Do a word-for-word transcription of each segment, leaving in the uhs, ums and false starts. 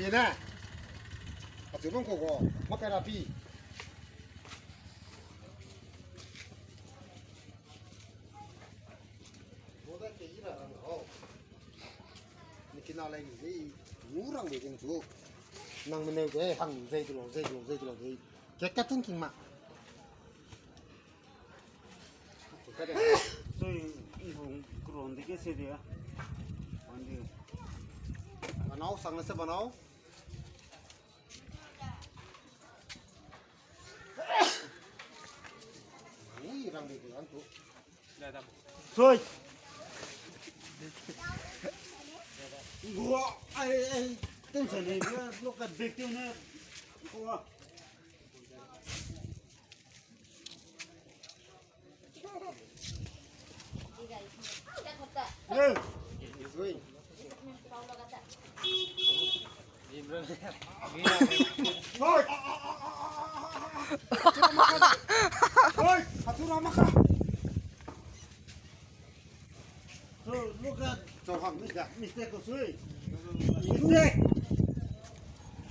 Pi ne. Achu bang ko ko. Makai ra pi. Boda ke ira rang ho. Ni kina lai ni, ni rang de jeng chu. Nang meneu de hang zei de lo, zei de lo, zei de lo de. Ke ka tun king ma. Sui, i hung kron de ke se de. Wan de. Banau, sang na se banau. Ui, rang de ke an tu. Soi. Gua, ai, ai, tension ne, gua, look at big thing ne. Gua. Hey. Soi. Hoi! Hoi! Atura maka! So, look at. So, ham, mistake. Mistake ko sui. Mistake!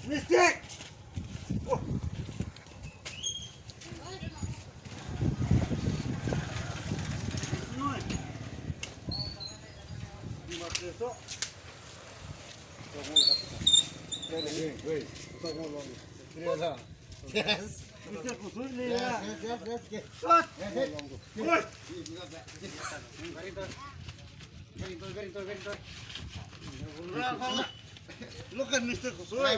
Mistake! Oh. Noi. Ni ma so. Yes. Yes, yes, yes, yes. Shot. Yes, yes. Good. Look at Mister Kusui.